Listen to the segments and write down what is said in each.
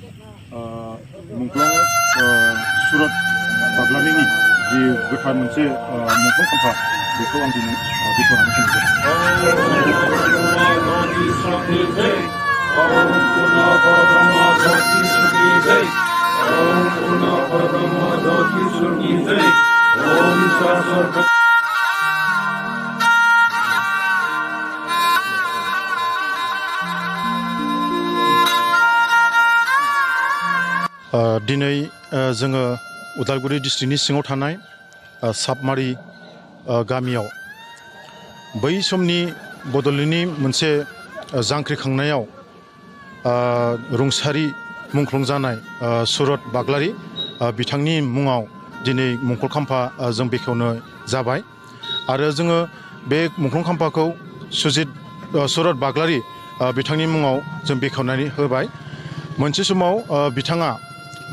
मुंख्लं सुरत बाग्लारिनि जि गोथार मोनसे मुंख्लं खाम्फा बेखौ आं दिनै बेखेवनानै होनोसै। दिनै जोङो उदालगुरि डिस्ट्रिक्टनि सिङाव थानाय साबमारि गामियाव बै समनि बड'लेण्डनि मोनसे जांख्रिखांनायाव रुंसारि मुंख्लं जानाय सुरत बाग्लारि बिथांनि मुङाव दिनै मुंख्लं खाम्फा जों बेखेवनो जाबाय आरो जोङो बे मुंख्लं खाम्फाखौ सुरत बाग्लारि बिथांनि मुङाव जों बेखेवनानै होबाय। मोनसे समाव बिथाङा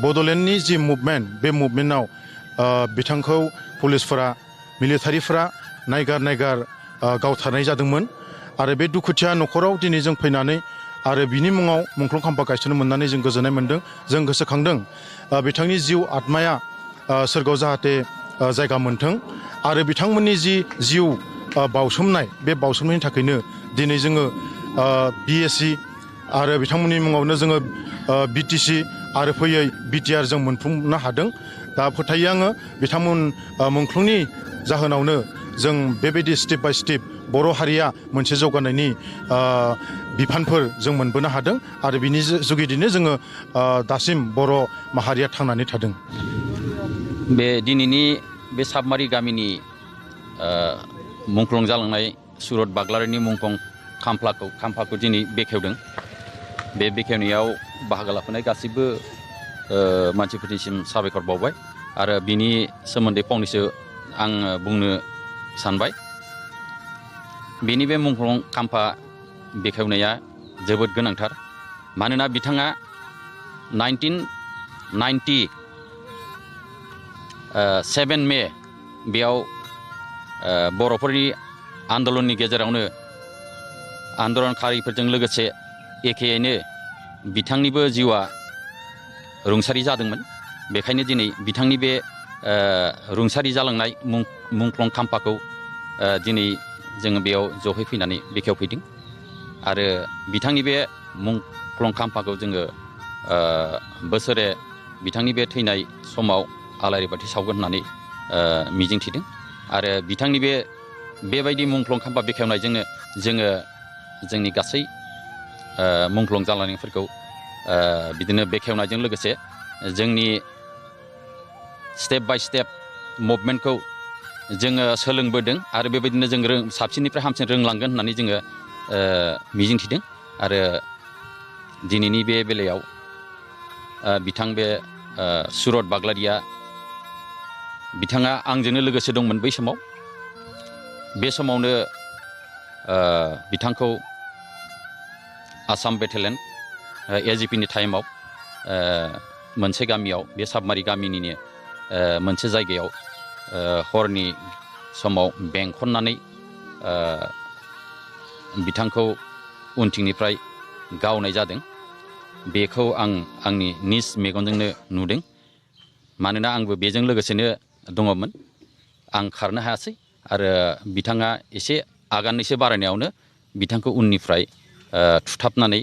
बड'लेण्डनि जि मुभमेन्ट बे मुभमेन्टआव बिथांखौ पुलिसफोरा मिलिटारिफोरा नायगार गावथारनाय जादोंमोन आरो बे दुखुथिया न'खराव दिनै जों फैनानै आरो बिनि मुङाव मुंख्लं खाम्फा गायसननो मोननानै जों गोजोननाय मोन्दों। जों गोसोखांदों बिथांनि जिउ आत्माया सोरगोआव जाहाथे जायगा मोनथों आरो बिथांमोननि जि जिउ बावसोमनाय बे बावसोमनायनि थाखायनो दिनै जोङो BSc आरो बिथांमोननि मुङावनो जोङो BTC आरो फैयै BTR जों मोनफुंनो हादों। दा फोथायो आङो बिथांमोन मुंख्लंनि जाहोनावनो जों बेबायदि स्टेप बाय स्टेप बर' हारिया मोनसे जौगानायनि बिफानफोर जों मोनबोनो हादों आरो बिनि जुगिदिनो जोङो दासिम बर' माहारिया थांनानै थादों। बे दिनैनि बे साबमारि गामिनि मुंख्लं जालांनाय सुरत बाग्लारिनि मुंख्लं खाम्फाखौ दिनै बेखेवदों। बे बेखेवनायाव बाहागो लाफानाय गासिबो मानसिफोरनिसिम साबायखर बावबाय आरो बिनि सोमोन्दै फंनैसो आं बुंनो सानबाय। बेनि बे मुंख्लं खाम्फा बेखेवनाया जोबोद गोनांथार मानोना बिथाङा 1997 मे बेयाव बर'फोरनि आन्दलननि गेजेरावनो आन्दलनकारिफोरजों लोगोसे एखेयैनो बिथांनिबो जिउआ रुंसारि जादोंमोन। बेखायनो दिनै बिथांनि बे रुंसारि जालांनाय मुंख्लं खाम्फाखौ दिनै जोङो बेयाव जहै फैनानै बेखेवफैदों आरो बिथांनि बे मुंख्लं खाम्फाखौ जोङो बोसोरे बिथांनि बे थैनाय समाव आलारि बाथि सावगोन होननानै मिजिंथिदों आरो बिथांनि बेबायदि मुंख्लं खाम्फा बेखेवनायजोंनो जोङो जोंनि गासै मुंख्लं जालांनायफोरखौ बिदिनो बेखेवनायजों लोगोसे जोंनि स्टेप बाय स्टेप मुभमेन्टखौ जोङो सोलोंबोदों आरो बेबायदिनो जों साबसिननिफ्राय हामसिन रोंलांगोन होननानै जोङो मिजिंथिदों आरो दिनैनि बे बेलायाव बिथां बे सुरत बाग्लारिया बिथाङा आंजोंनो लोगोसे दंमोन बै समाव। बे समावनो बिथांखौ आसाम बेटेलियन AGPनि टाइमाव मोनसे गामियाव बे साबमारि गामिनिनो मोनसे जायगायाव हरनि समाव बेंखननानै बिथांखौ उनथिंनिफ्राय गावनाय जादों। बेखौ आं आंनि निज मेगनजोंनो नुदों मानोना आंबो बेजों लोगोसेनो दङमोन। आं खारनो हायासै आरो बिथाङा एसे आगानैसो बारायनायावनो बिथांखौ उननिफ्राय थुथाबनानै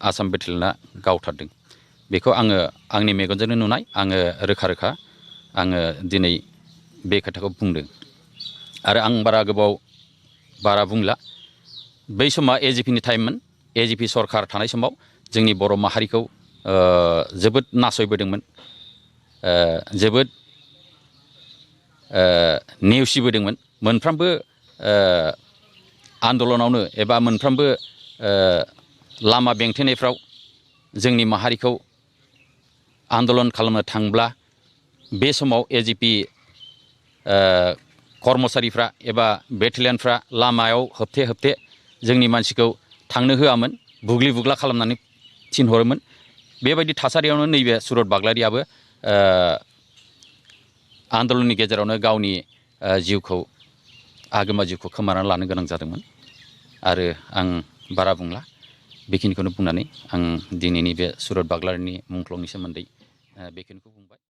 आसाम बेटेलियना गावथारदों। बेखौ आङो आंनि मेगनजोंनो नुनाय, आङो रोखा आङो दिनै बे खोथाखौ बुंदों आरो आं बारा बुंला। बै समा AGPनि टाइममोन। AGP सरखार थानाय समाव जोंनि बर' माहारिखौ जोबोद नासयबोदोंमोन, जोबोद नेवसिबोदोंमोन। मोनफ्रोमबो आन्दलनावनो एबा मोनफ्रोमबो लामा बेंथेनायफ्राव जोंनि माहारिखौ आन्दलन खालामनो थांब्ला बे समाव AGP कर्मचारिफ्रा एबा बेटेलियनफ्रा लामायाव होबथे जोंनि मानसिखौ थांनो होआमोन, बुग्लि बुग्ला खालामनानै थिनहरोमोन। बेबायदि थासारियावनो नैबे सुरत बाग्लारियाबो आन्दलननि गेजेरावनो गावनि आगोमा जिउखौ खोमानानै लानो गोनां जादोंमोन आरो आं बारा बुंला। बेखिनिखौनो बुंनानै आं दिनैनि बे सुरत बाग्लारिनि मुंख्लंनि सोमोन्दै बेखिनिखौ बुंबाय।